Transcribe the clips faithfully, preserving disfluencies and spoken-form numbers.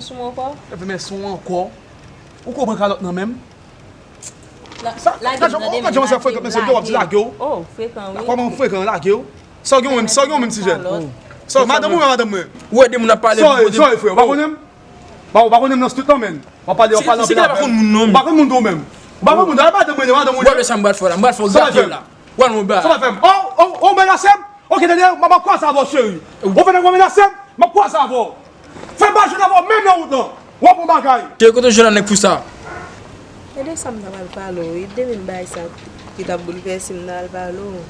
Sou mwen ankò? Epi men sou mwen ankò. Ou konprann kalòt nan menm? Sa, sa, ou pa janm wè frekan, mesye, w ap di lage w. Oh, frekan, wi. Kòman frekan, lage w? Sa w gen menm, sa w gen menm ti jèn. Sa w, madanm ou, madanm mwen? Ou wè de moun ap pale pou kote. Sa w, frè, ou pa konnen m? Ba, ou pa konnen m nan street lan, menm. W ap pale, w ap pale anpil afè. Ou pa konn moun non, ou pa konn moun tou menm. Ou pa konn moun, e madanm mwen, e madanm mwen. Ou wè sa m pral fè w la, m pral fè w gate w la. Ou al anba. Sa w fè m? Oh, oh, oh, menase m? Ok, tande, m ap kwaze avè w, cheri. Ou fè nèg menase m? M ap kwaze avè w. Fè m pa jwenn avè w menm nan wout lan. W ap yon bagay. Te kote w jwenn ak nèg fou sa? E de sa m ta pral pale w, wi. De menm bagay sa ki t ap boulvèse m nan al pale w.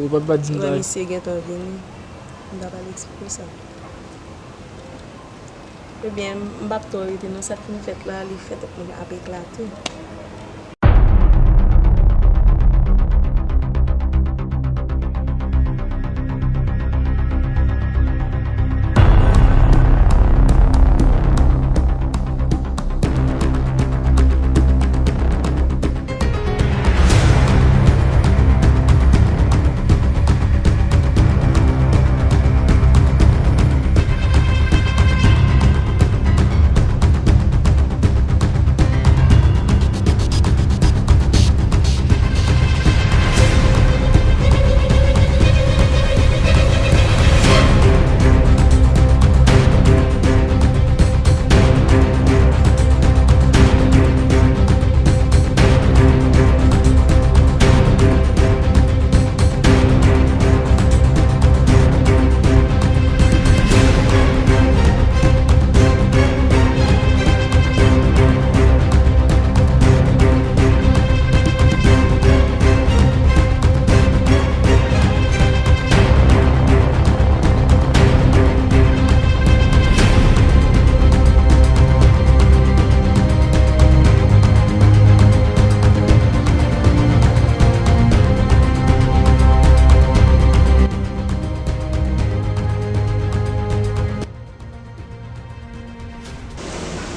Ou pa, pa di m sa. Wè, misye gentan vini. M ta pral eksplike w sa. Ebyen, m p ap twò rete non, sa k fin fèt la, li fèt, ap eklate.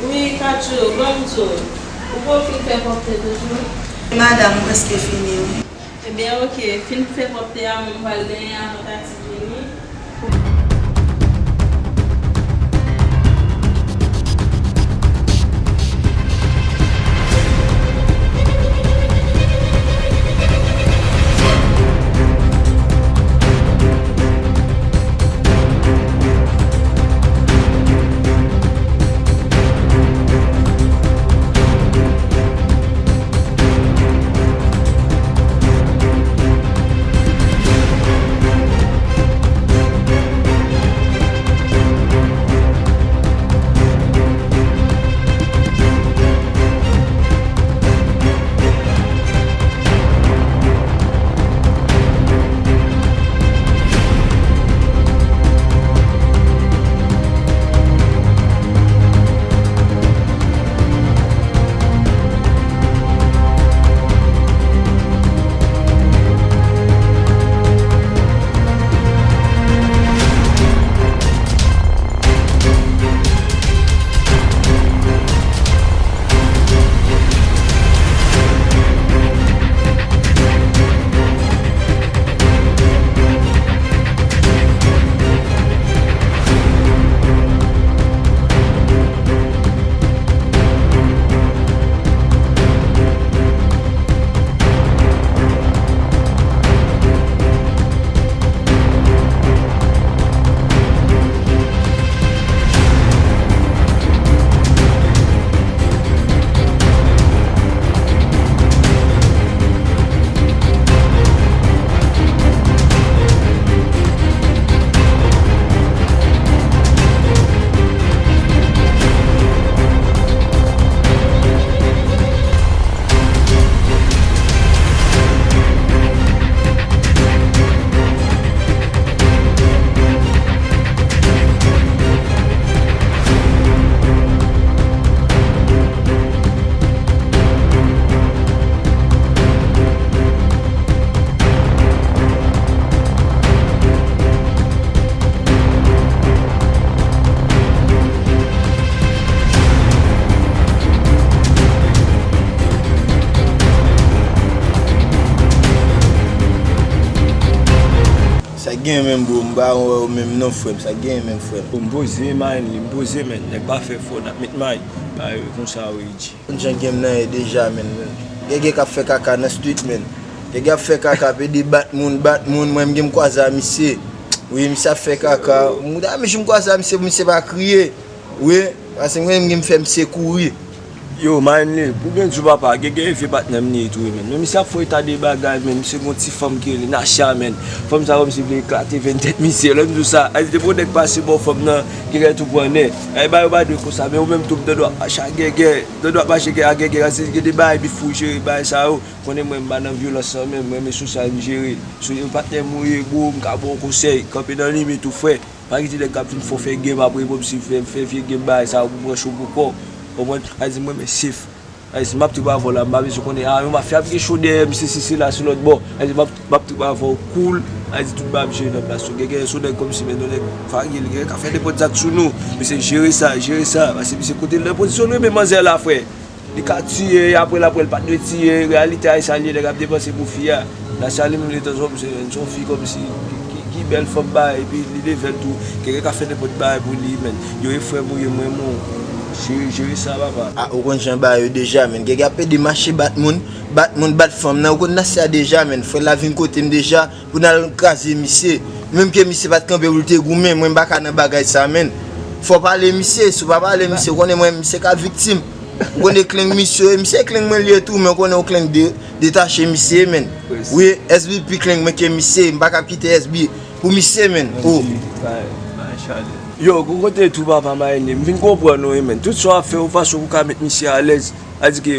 Wi, Katchou, ban m di w, ou poko fin fè pwòpte toujou? Madam, m prèske fini, wi. Ebyen, oke, fin fè pwòpte a, m pral benyen avan Tati vini. Sa k gen menm, bro? M pa wè w menm non, frè m. Sa k gen menm, frè m? M poze, man, li, m poze, men. Nèg pa fè fò, n ap met may. Ba yo konsa, wi, G. Konn jan game nan ye deja, men. Gègè k ap fè kaka nan street, men. Gègè ap fè kaka, pede bat moun, bat moun. Mwen, m gen m kwaze a misye. Wi, misye ap fè kaka. Mouda, misye m kwaze a misye, pou misye pa kriye. Wi, paske mwen menm m fè misye kouri. Yo, Manley, pou byen di w papa, Gègè e vye patnè m li ye tou wi, men. Men misye ap fè eta de bagay, men. Misye gon ti fanm ki rele Nasha, men. Fanm sa kòmsi vle eklate venn tèt misye. Lè m di w sa, ay, depi yon nèg pase bò fanm nan, Gègè tou pran nè. Ay, bagay yo pa dwe konsa, men ou menm tou, m tande w ap mache ak Gègè, m tande w ap mache ak Gègè, se gen de bagay bif ou jere, bagay sa yo. Konnen mwen, m pa nan vyolans lan, men mwen, men sosyal m jere. Si yon patnè m ou ye, bro, m ka ba w konsèy, kanpe nan limit ou, frè. Pa kite nèg k ap vin fè w fè game apre kòmsi fè, fè vye game bagay sa yo pou pran cho pou kò. Konprann? Sa di mwen men safe. Sa di si m ap trip avè w la, m pa bezwen konnen, ah, yon mafya ap gen cho dèyè m, sesi sela sou lòt bò. Sa di m ap, m ap trip avè w cool. Sa di tout bagay ap jere nan plas yo. Gègè se yon nèg kòmsi men yon nèg vage, li gen ka fè nenpòt zak sou nou. Mesye jere sa, jere sa. Paske misye kote l nan pozisyon l renmen manzè la, frè. Li ka tiye, apre l ap wè l pa t dwe tiye. Reyalite a, e sa l ye, nèg ap depanse pou fi a. Nasha li menm li tanzanm, se se yon fi kòmsi ki, ki, ki bèl fanm ba, epi li leve l tou. Gègè ka fè nenpòt bagay pou li, men. Yo e frè m ou ye, mwen m ou. Jere, jere sa, papa. Ah, ou konn jan bagay yo deja, men. Gègè ap pede mache bat moun, bat moun, bat fanm nan. Ou konn Nasha deja, men. Frè l la vin kote m deja. Pou n al kraze misye. Menm ke misye pa t kanpe pou l te goumen, mwen m pa ka nan bagay sa, menn. Fò w pale misye, si w pa pale misye, ou konnen mwen, misye ka viktim. Ou konnen kleng misye, e misye kleng mwen li ye tou, men ou konnen yon kleng de, detache misye, menn. Wi, S B pi kleng mwen ke misye, m pa ka kite S B pou misye, menn. Oh. Yo, gon kote tou papa Mayeni, m vin konprann ou, wi, menn. Tout sa w ap fè, yon fason pou w ka met misye alèz. Sa di ke,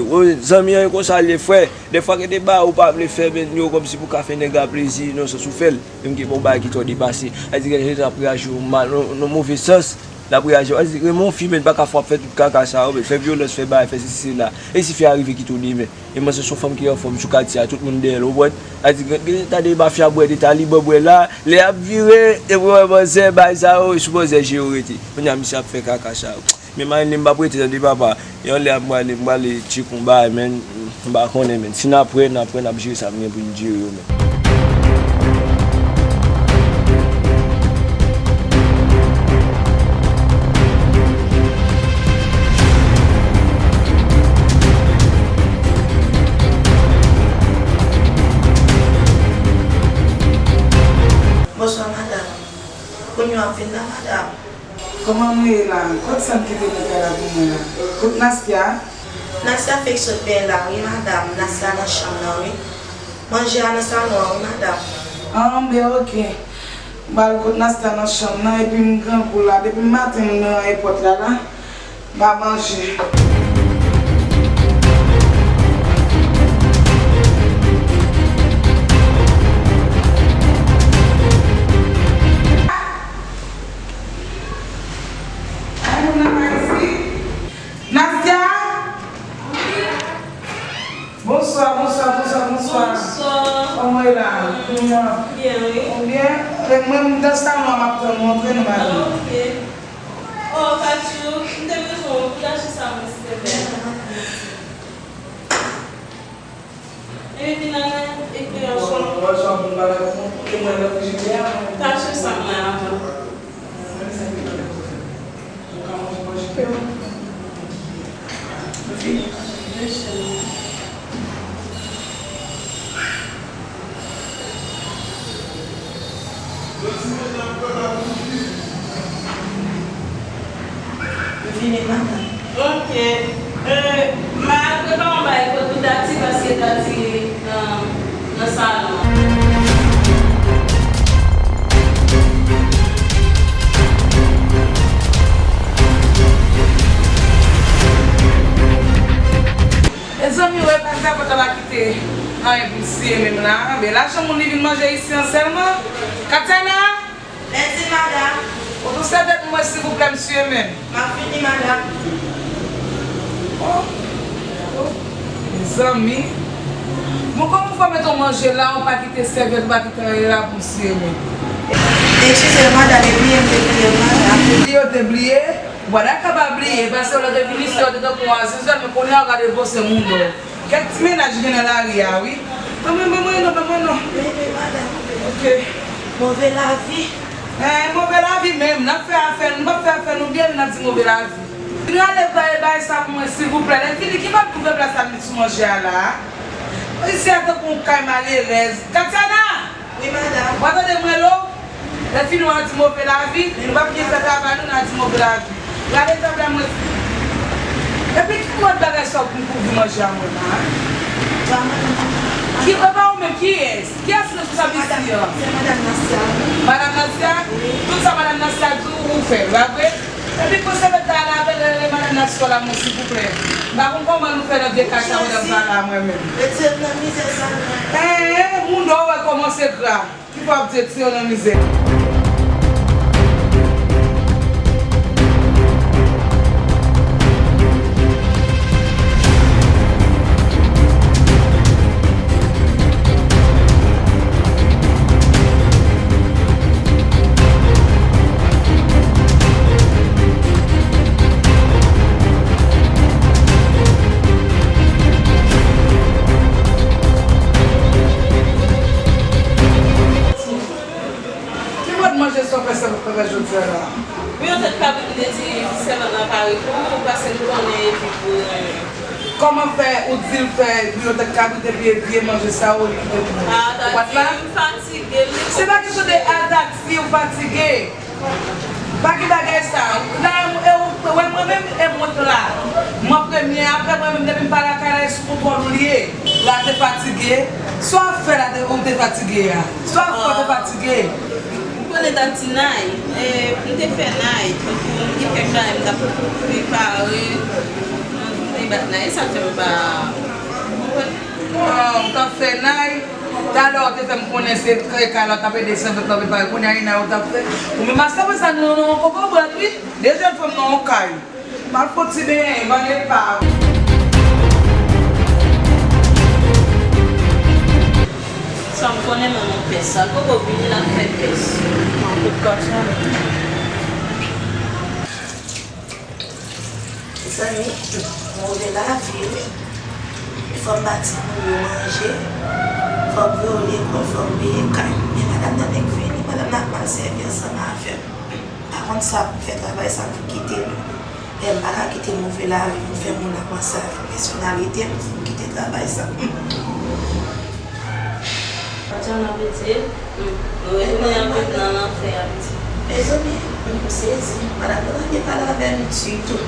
zanmi an, e konsa l ye, frè. Dèfwa gen de bagay ou pa vle fè, menn, yo kòmsi pou w ka fè nèg la plezi, nan sans ou fè l. Menm gen bon bagay ki twò depase. Sa di gen jan l ap reyaji w mal, nan, nan move sans, l ap reyaji. Sa di renmen yon fi, men pa ka fè w ap fè tout kaka sa yo, men fè vyolans, fè bagay, fè sesi sela. E si fi a rive kite w demen? E manzè se yon fanm ki anfòm sou katye a, tout moun dèyè l, ou konprann? Sa di gen, gen ta de mafya bwè, de taliban bwè la, lè y ap vire, epi w wè manzè, bagay sa yo, e sou manzè je yo rete. Kounye a, misye ap fè kaka sa yo. Men Mayeni, m p ap rete tande papa. Yon lè ap m prale, m prale tchek yon bagay, men m pa konnen, men. Si n ap wè, n ap wè, n ap jere sa m gen pou n jere yo, men. Bonswa, madanm. Kounye w ap vin la, madanm? Kòman nou ye la? Kot Sam kite bagay la pou mwen la? Kot Nastia? Nastia fèk sot benyen la wi, madanm. Nastia nan chanm nan wi. Manje a nan salon an wi, madanm. An, ben oke. M al kot Nastia nan chanm nan, epi m grangou la. Depi maten m nan èpòt la la, m pa manje. Ay, moun nan pa isit? Nastia? Bonswa, bonswa, bonswa, bonswa. Bonswa. Kòman w ye la? Byen, wi. Ou byen? E mwen, m nan salon an, m ap tann ou antre, nou pale. Ah, ok. Oh, Kachou, m te bezwen w pou tache sa mwen, silvouplè. Epi vin ann eklere ansanm. Mwen sa pou m pale pou mwen, pou ke mwen nan frijidè a, mwen. Tache sa mwen avan. Vini. Vini, madanm. Ok. Euh, m a prepare yon bagay pou Dati paske Dati nan, nan salon an. Mezanmi, wè, pa ta pòt la pa kite anyen pou siye menm la. Men lajan moun li vin manje isi an sèlman. Katiana! Mèsi, madanm. Ou tou sèvyèt mwen, silvouplè, m siye menm. M ap vini, madanm. Oh, oh, mezanmi. Bon, kòman w fè w mete w manje la, ou pa kite sèvyèt, ou pa kite anyen la pou m siye menm? Eskize, madanm, e bliye m te bliye l, madanm. Bliye w te bliye? Ou pa ta ka pa bliye, paske lè w te vin isi, w te tankou yon azizèl, men kounye a, w gade gwo se moun dò. Kèk ti mennaj gen nan lari a, wi. Ban mwen, ban mwen non, ban mwen non. Ok. Move lavi. Eh, move lavi menm. N ap fè afè nou, n ap fè afè nou byen, n ap di move lavi. Vin rale bay, bay sa pou mwen, silvouplè. Lè fini, ki mòd gouvènman sa met sou manje a la a? Isi a tankou yon kay malerèz. Katiana! Wi, madanm. W a tande mwen lo? Lè fini, w a di move lavi. Nou p ap byen fè travay nou, n a di move lavi. Gade tab la mwen. Epi ki mòd bagay sa w pou m kouvri manje a mwen la? Ki, e pa ou menm, kiyès? Kiyès responsab isi an? Se madanm Nasya. Madanm Nasya? Wi. Tout sa madanm Nasya di w, ou fè, pa vre? Epi pou sèvyèt la, lave, lave madanm Nasya la, mwen, silvouplè. M pa konn kòman nou fè nan vye kay sa, madanm pa la, mwen menm. Retire m nan mizè sa, non. Eh, eh, moun dò wè kòman se gra. Ki fwa w ap di retire w nan mizè? Ki mòd manje sa w fè sèvyèt la fè jodi a la? Bouyon tèt kabrit, m te di sèvyèt la pare pou ou, paske m konnen epi pou ou renmen. Kòman fè ou di l fè bouyon tèt kabrit epi e vye manje sa yo li kite pou mwen? Ou pa t la? M fatige, m te... Se pa kesyon de al taksi ou fatige. Pa gen bagay sa. La, e ou wè mwen menm, e mwen k la. Mwen premye, apre mwen menm, depi m pa lakay la, e sou kontwòl ou l ye. La te fatige. Sa w ap fè la, te, ou te fatige a? Sa w ap fè, ou te fatige? M konnen t ap di nay, e, m te fè nay, tankou m gen kèk bagay m t ap prepare, m te bat nay, e sa k fè m pa, ou konprann? Ah, ou t ap fè nay, talè w te fè m konnen se kay la w t ap ede sèvyèt la prepare, kounye a e nay ou t ap fè. Ou menm a sa, sa nou nan yon kokobrèt, wi. De jèn fanm nan yon kay. M ap fon ti benyen, ban l epa. Sa m konnen manman pès sa. Koko vini l ap fè pès. Manman kot kòchon. Mezanmi, move lavi wi. Fò m ba timoun yo manje, fò m voye yo lekòl, fò m peye kay. Men madanm nan nèk vini, madanm nan ap mal sèvi ansanm avè m. Pa konn sa pou m fè travay sa pou kite l. Men m pa ka kite move lavi vin fè moun ap panse avèk pèsonalite m pou m kite travay sa. Atè w nan pete, nou retounen anpil nan lanfè a piti. Mezanmi, m sezi. Madanm nan te pale avè m ditou.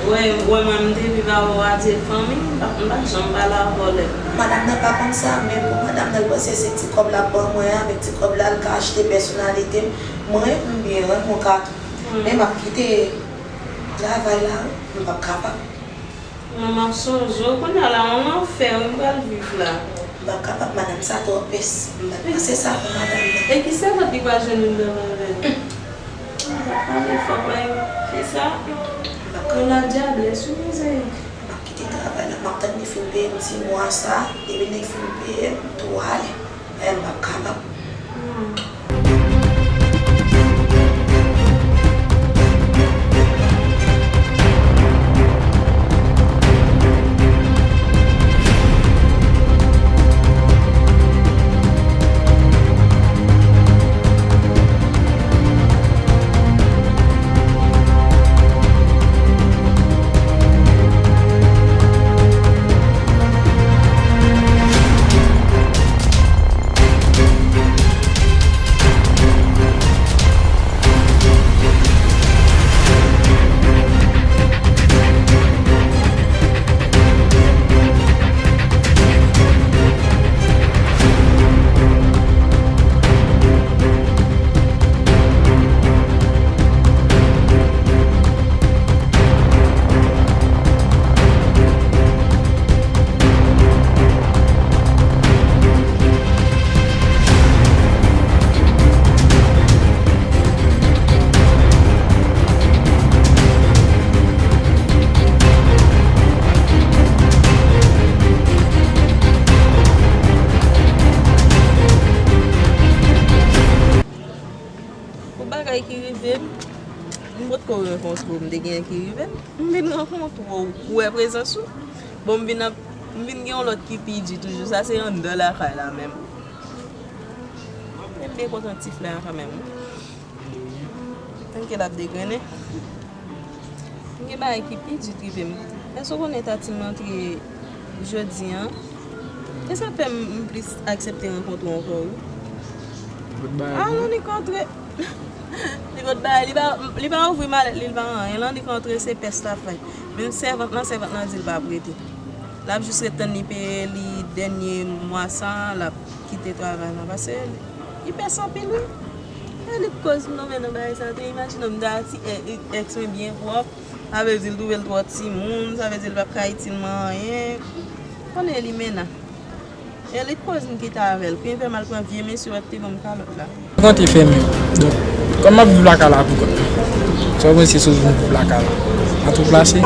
Wè, wè mwen m te viv avè w atè fanmi, m pa, m pa janm pale avè w lè. Madanm nan pa konn sa, men pou madanm nan l panse se ti kòb l ap ban mwen an, avèk ti kòb la l ka achte pèsonalite m. Mwen, m byen rann mwen ka tou. Men m ap kite travay la wi, m p ap kapab. Mwen m ap sonje w, kounye a la, yon lanfè wi m pral viv la. M p ap kapab, madanm sa twò pès. M pa t panse sa pou madanm nan. E ki sèvant li pral jwenn youn nan avè l? M p ap pale fò bay fi sa. M p ap kapab. Yon lòt dyablès wi, mezanmi. M ap kite travay la, m ap tann li fin peye m ti mwa sa, depi nèg fin peye m, m tou ale. E m p ap kapab. Pou bagay ki rive m, m potko rankontre w, m te gen ki rive m. M vin rankontre w, ou wè prezans ou. Bon, m vin ap, m vin gen yon lòt ki pi di toujou. Sa se anndan lakay la menm. Men Byen kontan ti flè a kanmenm. Tanke l ap degrennen. M gen bagay ki pi di rive m. Èske w konnen Tati m antre jodi a? E sa fè m, m plis aksepte rankontre w ankò, wi. Alon li kontre. Li pot bagay, li pa, li pa ouvri malèt li, li pa anyen. Lan li kontre, se pès l ap fè. Menm sèvant lan, sèvant lan di l pa prete. L ap jis ret tann li peye li dènye mwa sa a, l ap kite travay la. Paske li pès anpil, wi. E li k koz m tonbe nan bagay sa tou. Imajine w, m ta ti èks mwen byen pwòp. Sa vle di l twouve l twò timoun, sa vle di l p ap ka itil mwen anyen. Konnen li mena. E li k koz m kite avè l. Premye fè m al pran vye mesye w ap te ban m kalòt la. Kòm te fèmen. Donk, kòm m ap viv lakay la pou kont mwen. Sa w panse sou vin viv lakay la? An tou plase?